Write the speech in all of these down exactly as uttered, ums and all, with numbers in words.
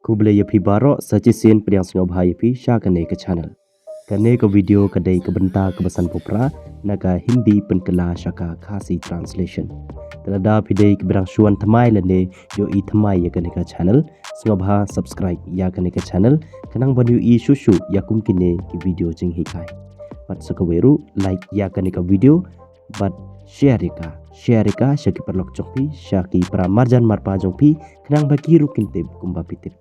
Khublei ïa phi baroh, sa shisien pdiang sngewbha ïa phi sha kane ka channel. Kane ka video ka dei ka bynta kaba sanphew phra na ka Hindi pynkylla sha ka Khasi translation. Te lada phi dei kiba dang shu wan thymmai lane ïohi thymmai ïa kane ka channel, sngewbha subscribe ïa kane ka channel, khnang ban ïohi shuh shuh ïa kum kine ki video jinghikai. Bad sa kawei ruh, like ïa kane ka video bad share ïa ka, share ïa ka sha ki paralok jong phi, sha ki para marjan marpa jong phi, khnang ba ki ruh kin tip kumba phi tip.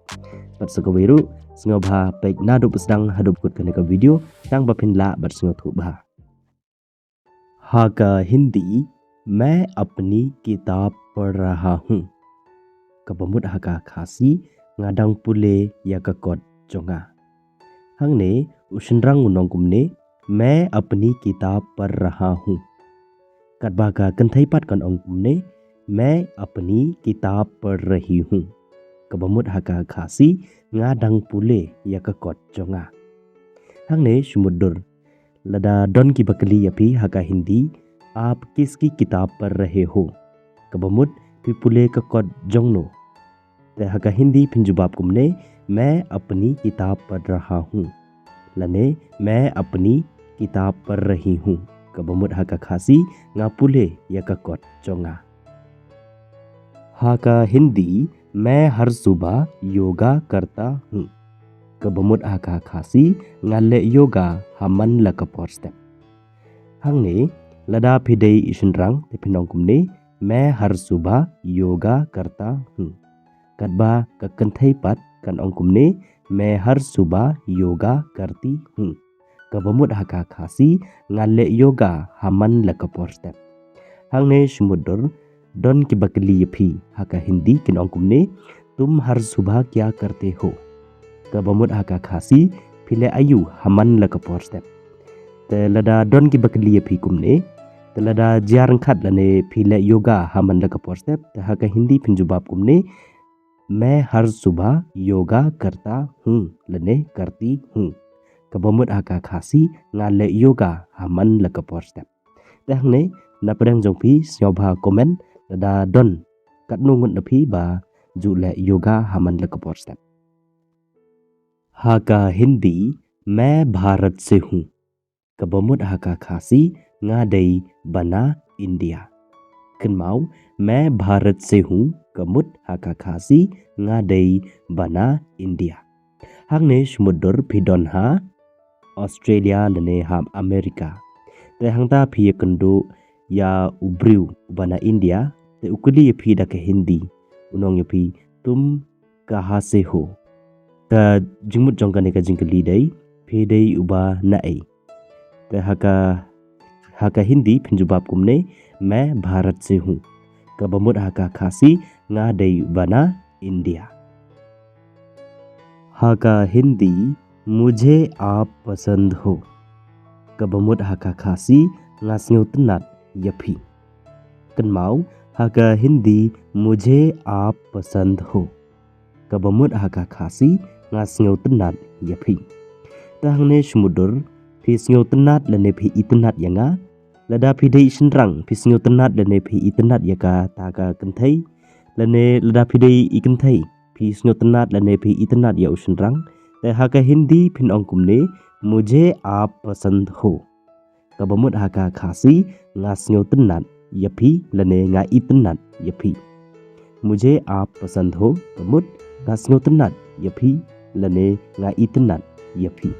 Bad sa kawei ruh, sngewbha peit naduh ba sdang haduh ba kut kane ka video, khnang ba phin lah bad sngewthuh bha. Ha ka Hindi, मैं अपनी किताब पढ़ रहा हूँ. Kaba mut ha ka Khasi, nga dang pule ïa ka kot jong nga. Hangne, u shynrang u ong kumne, मैं अपनी किताब पढ़ रहा हूँ. Katba ka kynthei pat kan ong kumne, मैं अपनी किताब पढ़ रही हूँ. Kaba mut ha ka Khasi, nga dang pule ïa ka kot jong nga. Hangne shu mutdur, lada don kiba kylli ïa phi ha ka Hindi, आप किसकी किताब पढ़ रहे हो? Kaba mut, phi pule ka kot jong no? Te ha ka Hindi phin jubab kumne, मैं अपनी किताब पढ़ रहा हूँ. Lane, मैं अपनी किताब पढ़ रही हूँ. Kaba mut ha ka Khasi, nga pule ïa ka kot jong nga. Ha ka Hindi, मैं हर सुबह योगा करता हूँ. Kaba mut ha ka Khasi, nga leh yoga ha man la ka por step. Hangne, lada phi dei i shynrang, te phin ong kumne, मैं हर सुबह योगा करता हूँ. Katba ka kynthei pat kan ong kumne, मैं हर सुबह योगा करती हूँ. Kaba mut ha ka Khasi, nga leh yoga ha man la ka por step. Hangne shu mutdur, don kiba kylli ïa phi ha ka Hindi kin ong kumne, तुम हर सुबह क्या करते हो? Kaba mut ha ka Khasi, phi leh aïu ha man la ka por step. Te lada don kiba kylli ïa phi kumne, te lada jia ryngkat lane phi leh yoga ha man la ka por step, te ha ka Hindi phin jubab kumne, मैं हर सुबह योगा करता हूँ lane करती हूँ. Kaba mut ha ka Khasi, nga leh yoga ha man la ka por step. Te hangne, na pdeng jong phi sngewbha comment, lada don katno ngut na phi ba ju leh yoga ha man la ka por step. Ha ka Hindi, मैं भारत से हूँ. Kaba mut ha ka Khasi, nga dei ba na India. Kynmaw, मैं भारत से हूँ, ka mut ha ka Khasi, nga dei ba na India. Hangne shu mutdur, phi don ha Australia lane ha America. Te hangta phi ïakynduh ïa u briew uba na India, te u kylli ïa phi da ka Hindi, u ong ïa phi, तुम कहाँ से हो? Ka jingmut jong kane ka jingkylli dei, phi dei uba na ei? Te ha ka, ha ka Hindi phin jubab kumne, मैं भारत से हूँ. Kaba mut ha ka Khasi, nga dei ba na India. Ha ka Hindi, मुझे आप पसंद हो. Kaba mut ha ka Khasi, nga sngewtynnat ïa phi. Kynmaw, ha ka Hindi, मुझे आप पसंद हो. Kaba mut ha ka Khasi, nga sngewtynnat ïa phi. Te hangne shu mutdur, phi sngewtynnat lane phi itynnat ïa nga? Lada phi dei i shynrang, phi sngewtynnat lane phi itynnat ïa kata ka kynthei? Lane lada phi dei i kynthei, phi sngewtynnat lane phi itynnat ïa u shynrang? Te ha ka Hindi phin ong kumne, मुझे आप पसंद हो. Kaba mut ha ka Khasi, nga sngewtynnat ïa phi lane nga itynnat ïa phi. मुझे आप पसंद हो, ka mut, nga sngewtynnat ïa phi lane nga itynnat ïa phi.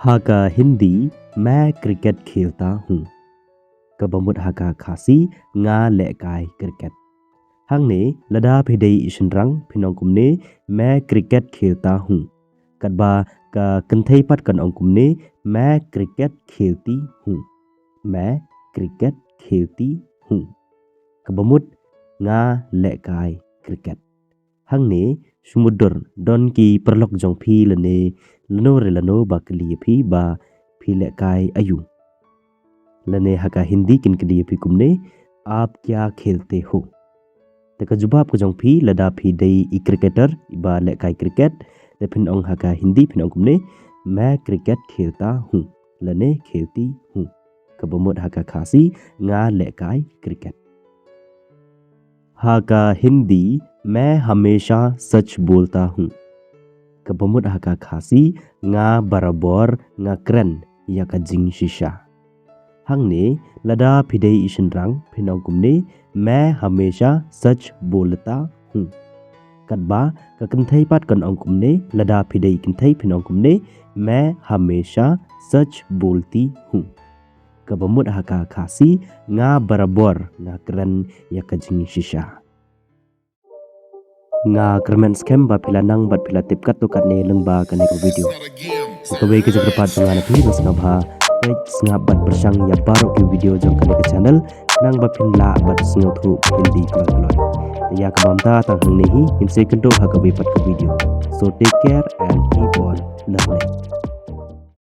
Ha ka Hindi, मैं क्रिकेट खेलता हूँ. Kaba mut ha ka Khasi, nga lehkai cricket. Hangne, lada phi dei i shynrang, phin ong kumne, मैं क्रिकेट खेलता हूँ. Katba ka kynthei pat kan ong kumne, मैं क्रिकेट खेलती हूँ. मैं क्रिकेट खेलती हूँ. Kaba mut, nga lehkai cricket. Hangne, shu mutdur, don ki paralok jong phi lane lano re lano ba kylli ïa phi ba phi lehkai aïu. Lane ha ka Hindi kin kylli ïa phi kumne, आप क्या खेलते हो? Te ka jubab ka jong phi, lada phi dei i cricketer, iba lehkai cricket, te phin ong ha ka Hindi phin ong kumne, मैं क्रिकेट खेलता हूँ. Lane खेलती हूँ. Kaba mut ha ka Khasi, nga lehkai cricket. Ha ka Hindi, मैं हमेशा सच बोलता हूँ. Kaba mut ha ka Khasi, nga barabor nga kren ïa ka jingshisha. Hangne, lada phi dei i shynrang phin ong kumne, मैं हमेशा सच बोलता हूँ. Katba ka kynthei pat kan ong kumne, lada phi dei i kynthei phin ong kumne, मैं हमेशा सच बोलती हूँ. Kaba mut ha ka Khasi, nga barabor nga kren ïa ka jingshisha. Nga kyrmen skhem ba phi la nang bad phi la tip katto katne lyngba kane ka video. Kawei ka jingkyrpad jong nga na phi, ba sngap bha, like, sngap bad pyrshang ïa baroh ki video jong kane ka channel, nang ba phin lah bad sngewthuh Hindi kloi kloi. Te ïa kaba mynta tang hangne hi, ngin sa ïakynduh ha kawei pat ka video. So take care and keep on learning.